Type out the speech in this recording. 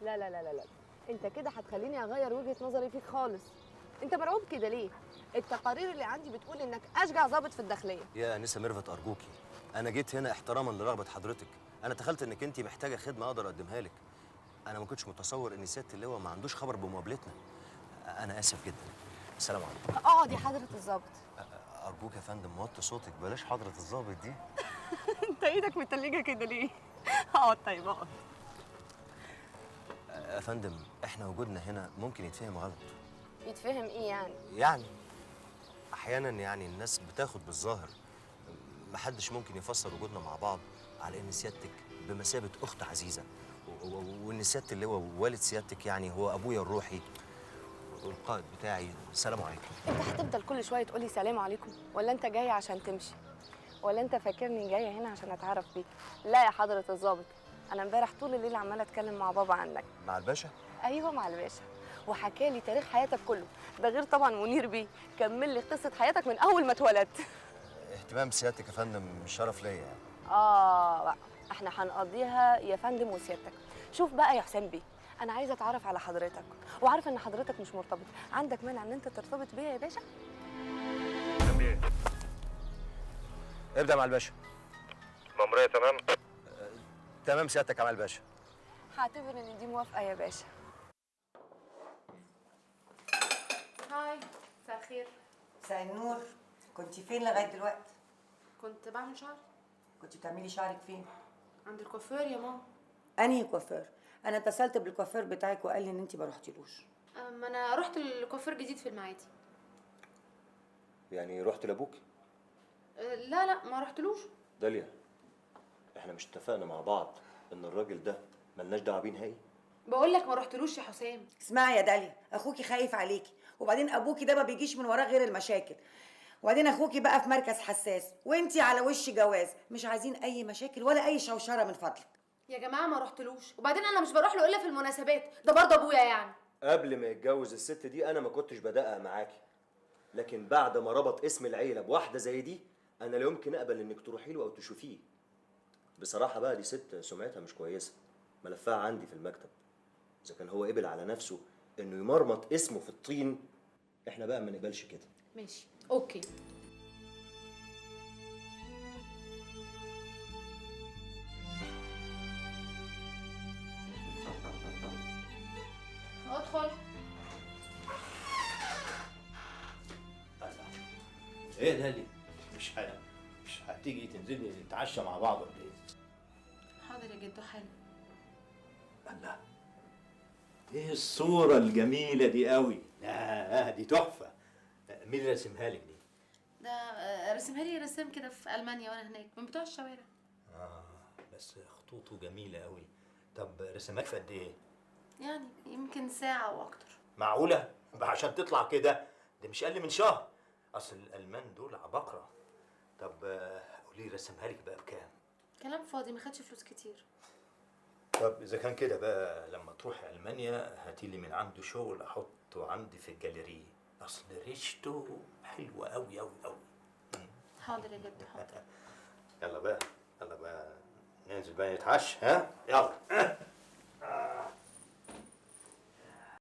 لا لا لا لا لا، انت كده هتخليني اغير وجهه نظري فيك خالص. انت مرعوب كده ليه؟ التقارير اللي عندي بتقول انك اشجع ضابط في الداخلية. يا انسه ميرفت ارجوكي، انا جيت هنا احتراما لرغبه حضرتك. انا تخيلت انك انت محتاجه خدمة اقدر اقدمها لك. انا ما كنتش متصور ان سيادة اللواء ما عندوش خبر بمقابلتنا. انا اسف جدا. السلام عليكم. اقعد يا حضره الضابط. ارجوك يا فندم وطي صوتك، بلاش حضره الضابط دي. انت ايدك متلجه كده ليه؟ اقعد. طيب اقعد. يا فندم احنا وجودنا هنا ممكن يتفهم غلط. يتفهم ايه يعني؟ يعني احيانا يعني الناس بتاخد بالظاهر، محدش ممكن يفسر وجودنا مع بعض على ان سيادتك بمثابة اخت عزيزه، وان سيادة اللواء ووالد سيادتك يعني هو ابويا الروحي والقائد بتاعي. السلام عليكم. انت هتفضل كل شوية تقولي سلام عليكم، ولا انت جاي عشان تمشي؟ ولا انت فاكرني جاية هنا عشان اتعرف بيك؟ لا يا حضره الضابط، انا امبارح طول الليل عماله اتكلم مع بابا عنك. مع الباشا؟ ايوه مع الباشا، وحكى لي تاريخ حياتك كله، ده غير طبعا منير بيه كمل لي قصة حياتك من اول ما اتولدت. اهتمام سيادتك يا فندم شرف ليا يعني. بقى احنا هنقضيها يا فندم وسيادتك. شوف بقى يا حسام بيه، انا عايزه اتعرف على حضرتك، وعارفه ان حضرتك مش مرتبط، عندك مانع ان انت ترتبط بيا يا باشا؟ ابدا مع الباشا. مأمورية تمام؟ تمام سيادتك يا معالي الباشا. هعتبر ان دي موافقة يا باشا. هاي، مساء الخير. مساء النور. كنت فين لغاية دلوقتي؟ كنت بعمل شعري. كنت بتعملي شعرك فين؟ عند الكوافير يا ماما. انهي كوافير؟ انا اتصلت بالكوافير بتاعك وقال لي ان انت ما رحتيلوش. ما انا رحت الكوافير جديد في المعادي. يعني رحت لابوك؟ لا لا ما رحتلوش. داليا احنا مش اتفقنا مع بعض ان الراجل ده ملناش دعوه بيه نهائي؟ بقول لك ما رحتلوش يا حسام. اسمعي يا داليا، اخوكي خايف عليكي، وبعدين ابوكي ده ما بيجيش من وراه غير المشاكل، وبعدين اخوكي بقى في مركز حساس وانتي على وش جواز، مش عايزين اي مشاكل ولا اي شوشرة من فضلك. يا جماعة ما رحتلوش، وبعدين انا مش بروح له الا في المناسبات، ده برضه ابويا يعني. قبل ما يتجوز الست دي انا ما كنتش بدقق معاكي، لكن بعد ما ربط اسم العيلة بواحدة زي دي انا لا يمكن اقبل انك تروحي له او تشوفيه. بصراحة بقى دي ست سمعتها مش كويسة، ملفها عندي في المكتب. اذا كان هو قبل على نفسه انه يمرمط اسمه في الطين، احنا بقى ما نقبلش كده. ماشي okay. ادخل. ايه ده لي؟ مش هتيجي تنزلي نتعشى مع بعض ولا ايه؟ حاضر يا جدو حالا. الله، ايه الصورة الجميلة دي قوي؟ لا دي تحفة. مين اللي رسمها لك دي؟ ده رسمها لي رسام كده في ألمانيا وانا هناك، من بتوع الشوارع. بس خطوطه جميلة قوي. طب رسمها في قد ايه؟ يعني يمكن ساعة واكتر. معقولة؟ عشان تطلع كده؟ ده مش أقل من شهر. أصل الألمان دول عباقرة. طب قولي رسمها لك بقى بكام؟ كلام فاضي، ما خدش فلوس كتير. طب إذا كان كده بقى لما تروحي ألمانيا هاتي لي من عنده شغل أحطه عندي في الجاليريه، أصل ريشته حلوة أوي أوي أوي. حاضر يا جدو حاضر. يلا بقى، يلا بقى ننزل بقى نتعشى. ها يلا.